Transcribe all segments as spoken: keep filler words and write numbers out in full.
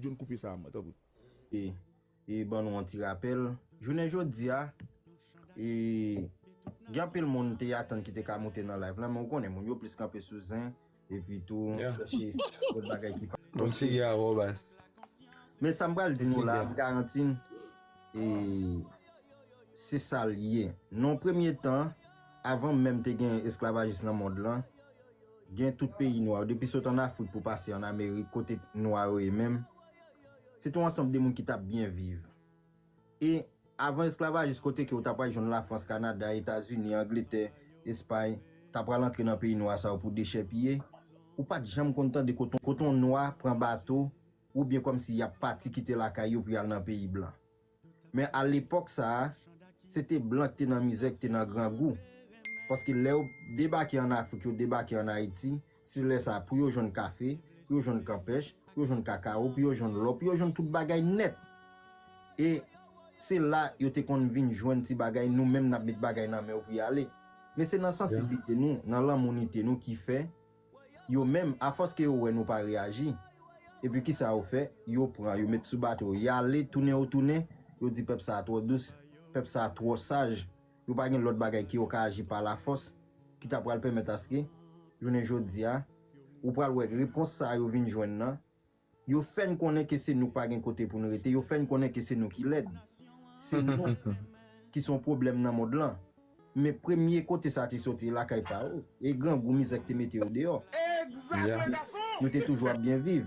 Jwenn koupe sa a mwen, tanpri. E, e ban nou yon ti rapèl. Jounen jodi a, e, gen anpil moun te atann ki te ka moute nan live la, men ou konnen moun yo plis kanpe sou zen, epi tou chèche lòt bagay ki pa. Kòmsi gen avè w baz. Men sa m pral di nou la, m garanti n, e, se sa l ye. Nan yon premye tan, avan menm te gen esklavajis nan mond lan, gen tout peyi nwa yo, depi sot ann Afrik pou pase ann Amerik, kote nwa yo ye menm, se te yon ansanm de moun ki t ap byen viv. E avan esklavajis, kote ke w ta pral jwenn Lafrans, Kanada, Etazini, Angletè, Espay, ta pral antre nan peyi nwa sa yo pou dechèpiye, ou pa t janm konn tande kote, kote yon nwa pran bato, oubyen kòmsi y ap pati kite lakay yo pou y al nan peyi blan. Men alepòk sa a, se te blan ki te nan mizè, ki te nan grangou. Paske lè yo debake ann Afrik, yo debake ann Ayiti, se lè sa a pou yo jwenn kafe, pou yo jwenn kanpèch, pou yo jwenn kakawo, pou yo jwenn lò, pou yo jwenn tout bagay nèt. E se la yo te konn vin jwenn ti bagay, nou menm n ap met bagay nan men yo pou y ale. Men se nan sansiblite nou, nan lanmounite nou ki fè yo menm, afòs ke yo wè nou pa reyaji, epi kisa yo fè? Yo pran, yo met sou bato yo, y ale, tounen yo tounen, yo di pèp sa a twò dous, pèp sa a twò saj, yo pa gen lòt bagay ke yo ka aji pa lafòs, ki ta pral pèmèt aske, jounen jodi a, ou pral wè repons sa a yo vin jwenn nan, yo fè n konnen ke se nou k pa gen kote pou n rete, yo fè n konnen ke se nou ki lèd. Se nou ki se yon pwoblèm nan mond lan. Men premye kote sa te soti, lakay pa yo. E grangou mizè k te mete yo deyò. Nou te toujou ap byen viv.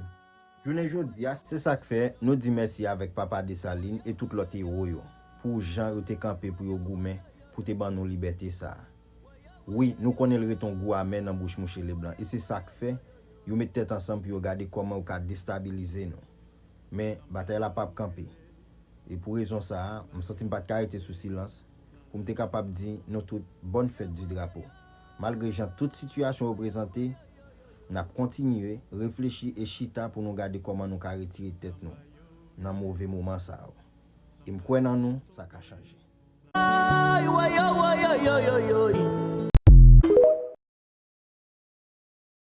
Jounen jodi a, se sa k fè nou di mèsi avèk Papa Desalin e tout lòt ewo yo, pou jan yo te kanpe pou yo goumen, pou te ban nou libète sa a. Wi, nou konnen l rete yon gou amè nan bouch mouche Leblan, e se sa k fè yo met tèt ansanm pou yo gade kòman yo ka destabilize nou. Men, batay la p ap kanpe. E pou rezon sa a, m santi m pa t ka rete sou silans, pou m te kapab di nou tout bòn fèt di drapo. Malgre jan tout sitiyasyon yo prezante, n ap kontinye reflechi e chita pou nou gade kòman nou ka retire tèt nou nan move moman sa yo. E m kwè nan nou, sa ka chanje. Ay, woy, woy, woy, woy, woy, woy.